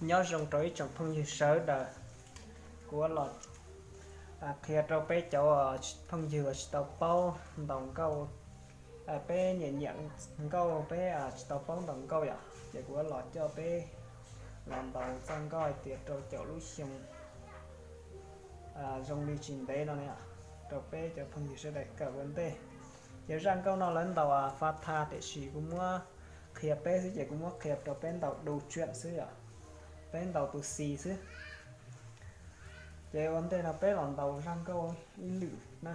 Nyob zoo rau ib tsoom phooj ywg sawv daws, kuv los qhia rau peb cov phooj ywg uas tsis tau paub ntaus nkauj, peb nyiam nyiam nkauj peb tsis tau paub ntaus nkauj yom, ces kuv los coj peb los ntaus txoj nkauj hais tias rau caum lub xyoo zoo li tsis ntev no na, rau peb cov phooj ywg sawv daws kawm ua ntej. Ces zaj nkauj no lawv ntaus fa tha tiam sis kuv muab qhia peb xwb ces kuv muab qhia rau peb ntaus du tsuam xwb yom, peb ntaus tus xi xwb. Ces ua ntej no peb los ntaus zaj nkauj ib lwm na.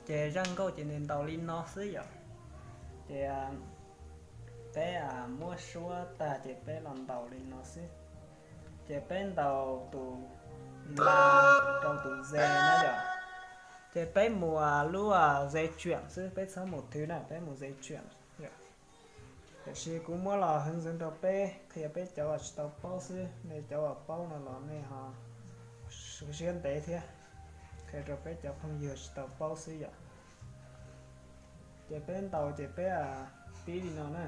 Ces zaj nkauj ces nws ntaus li no xwb yom. Ces peb muab suab tag ces peb los ntaus li no xwb. Ces peb ntaus tus la rau tus ze na yom. Ces peb mus lub ze tsuam xwb, peb txhob mus thwv na, peb mus ze tsuam. Tiam sis kuv muab los hwv ntxwv rau peb qhia peb cov uas tsis tau paub xwb, nej cov uas paub no los nej ho siab ntev thiab, qhia rau peb cov phooj ywg tsis tau paub xwb yom. Ces peb ntaus ces peb pib li no na.